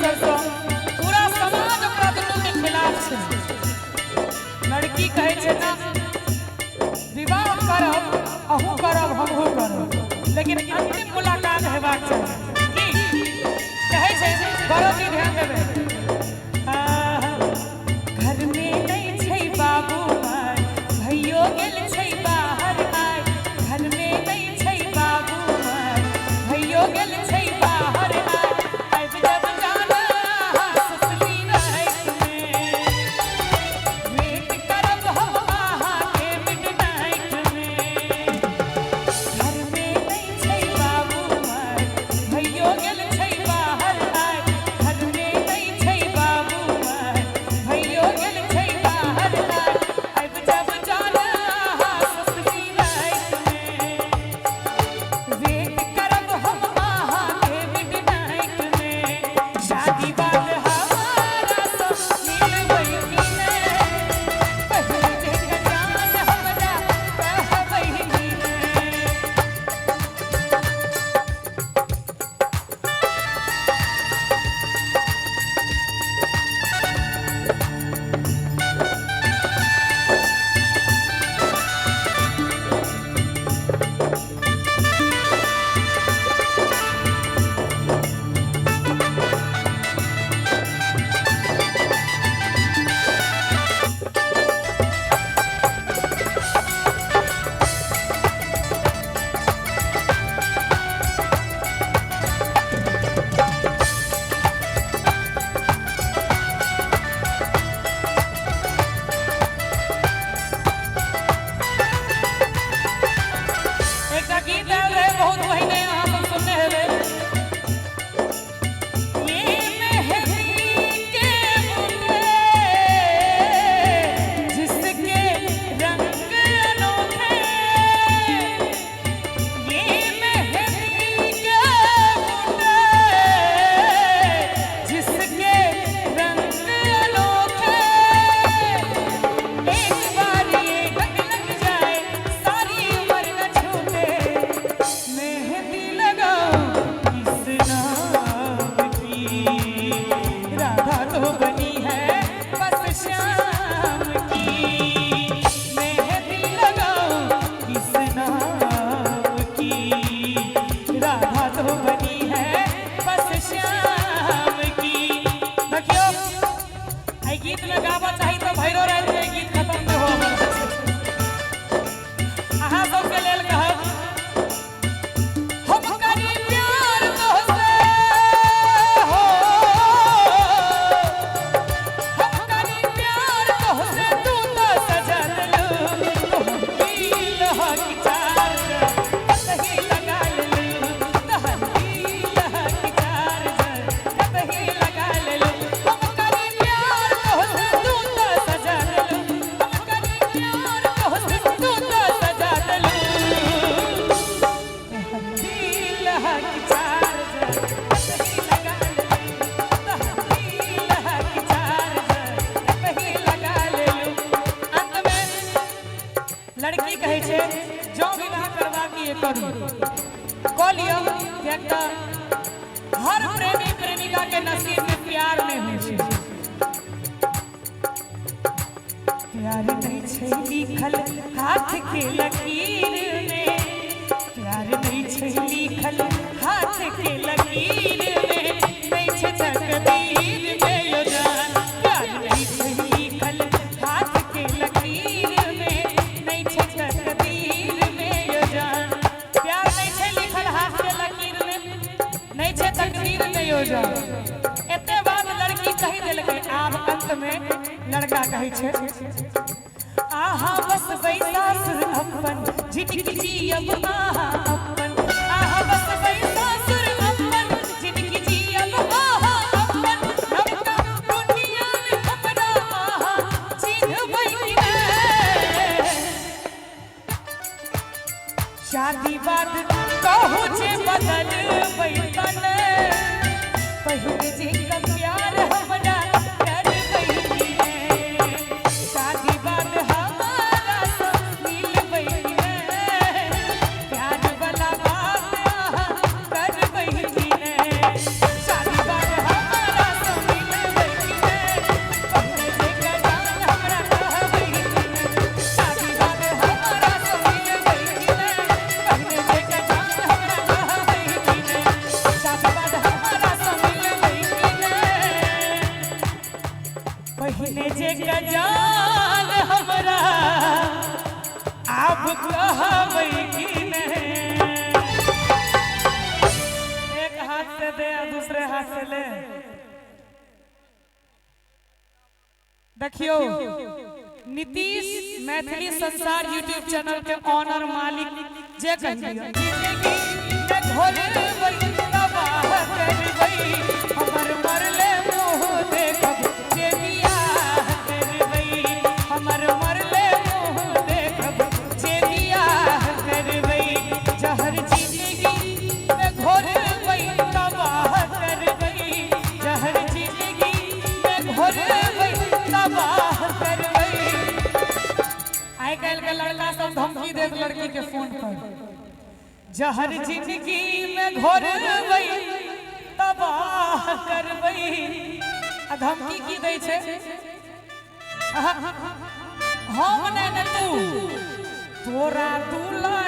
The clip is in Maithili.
सबसँ पूरा समाज ओकरा दुनू के खिलाफ छै। लड़की कहै छै ना, विवाह करब, अहूँ करब, हमहूँ करब, लेकिन अंतिम मुलाकात हेबाक चाही। की कहै छै बड़ो जी, ध्यान देबै। घर में नहि छै बाबू माय, भैयो गेल छै बाहर आय। घर में नहि छै बाबू माय, भैयो गेल छै बाहर आय। आबि जब जाना ससुरी राति में, वेट करब हम अहाँके मिडनाइट में। घर में नहि छै बाबू माय, भैयो गेल छै बाहर आय। घर में नहि छै बाबू माय, भैयो गेल छै बाहर आय। आबि जब जाना ससुरी राति में, वेट करब हम अहाँके मिडनाइट में। शादी बाद हमारा सब मिलबै कि नै, पहिले जेकाँ जान हमरा कहबै कि नै। एकटा गीत आयल रहै बहुत पहिने, अहाँ सब सुनने हेबै। ये मेहंदी के बूटे जिसके रंग अनोखे, ये मेहंदी के बूटे जिसके रंग अनोखे, एक बार ये रंग लग जाए सारी उम्र न छूटे। मेहंदी लगाओ किस नाम की, राधा तो बनी है बस श्याम की। मेहंदी लगाओ किस नाम की, राधा तो बनी है बस श्याम की। देखियो, एहि गीत में गाबऽ चाही तऽ भैरो राति में गीत खत्म नहि होबऽ। अहाँ सबके लेल कहब, हम करी प्यार तोहसे हो, हम करी प्यार तोहसे, तू तो सजा देलू। तोहर दिल हक चार्जर कतही लगा लेलू। तोहर दिल हक चार्जर कतही लगा लेलू। हम करी प्यार तोहसे, तू तो सजा देलू। हम करी प्यार तोहसे, तू तो सजा देलू। तोहर दिल हक चार्जर कतही लगा लेलू। तोहर दिल हक चार्जर कतही लगा लेलू। अंत में लड़की कहै छै, जँ विवाह करबाक ये करू, कऽ लिअ, किएक तऽ हर प्रेमी प्रेमिका के नसीब में प्यार नहि होइ छै। प्यार नहीं छै लिखल हाथ के लकीर में, प्यार नहीं छै लिखल हाथ के लकीर में, नहीं छै तकदीर में यो जान। प्यार नहीं छै लिखल हाथ के लकीर में, नहीं छै तकदीर में यो जान। प्यार नहीं छै लिखल हाथ के लकीर में, नहीं छै तकदीर में यो जान। एते बात लड़की कहि देलकै। आब अंत में लड़का कहै छै, आहा बस सासुर अपन, जिनकी जियब आहा अपन। आहा बस सासुर अपन, जिनकी जियब आहा अपन। नवका दुनिया में हमरा आहा चिन्हबै कि नै। शादी बाद कहू जे बदलबै तने, पहिले जेकाँ प्यार हमरा करबै कि नै। शादी बाद हमारा सब मिलबै कि नै, प्यार वाला बात अहाँ करबै कि नै। शादी बाद हमारा देखियो, नीतीश मैथिली संसार यूट्यूब चैनल के ऑनर मालिक जे कहियो, जिंदगी में घोरबै तबाह करबै, हमर मरले मुँह देखब जे बियाह करबै, हमर मरले मुँह देखब जे बियाह करबै। जहर जिंदगी में घोरबै तबाह करबै, जहर जिंदगी में घोरबै तबाह करबै। आइ काल्हि के लड़का सब धमकी देत लड़की के फोन पर, जहर जिंदगी में घोरबै तबाह करबै। आ धमकी की दै छै? हम नहि ने तू, तोरा दुल्हा